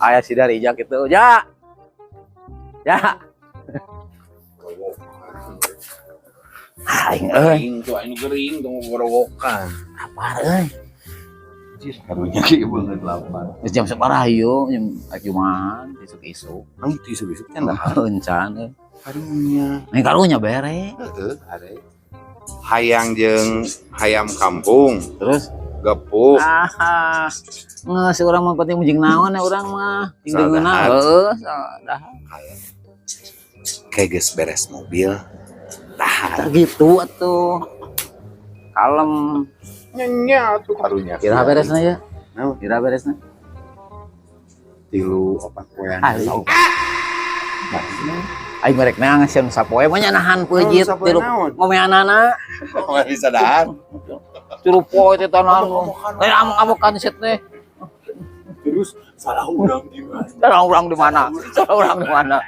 Aya si dari jak itu. Ja. Ja. Aing euy, Aing tuh anu gering tong gorowokan. Lapar euy. Anjir, karunya kieu banget lapar. Geus jam sabaraha ieu? Jam jumahan isuk-isuk. Ang itu isuk-isuk nya lah. Encan euy. Karunya. Nih karunya bere. Heeh, are. Hayang jeung hayam kampung, Terus gepuk. ah, ngeus urang mah penting jeung naon ya urang mah. Jeung Soal deungeunna dahar. heueuh, dahar. Kayak geus beres mobil. Dahar. Tah gitu atuh. Kalem. Nya tuh karunya. Kira beresna ya? Naon? Kira beresna? 3 4 poean. Ah, aing merek neangan sieun sapoe mah nya nahan peujit Naon, sapoe tilu naon? ngomeanana. Oh, bisa dahar. 3 poe teh tanahan. Lain amuk-amukan set teh. Terus salah urang di mana? Salah urang di mana? Salah urang di mana?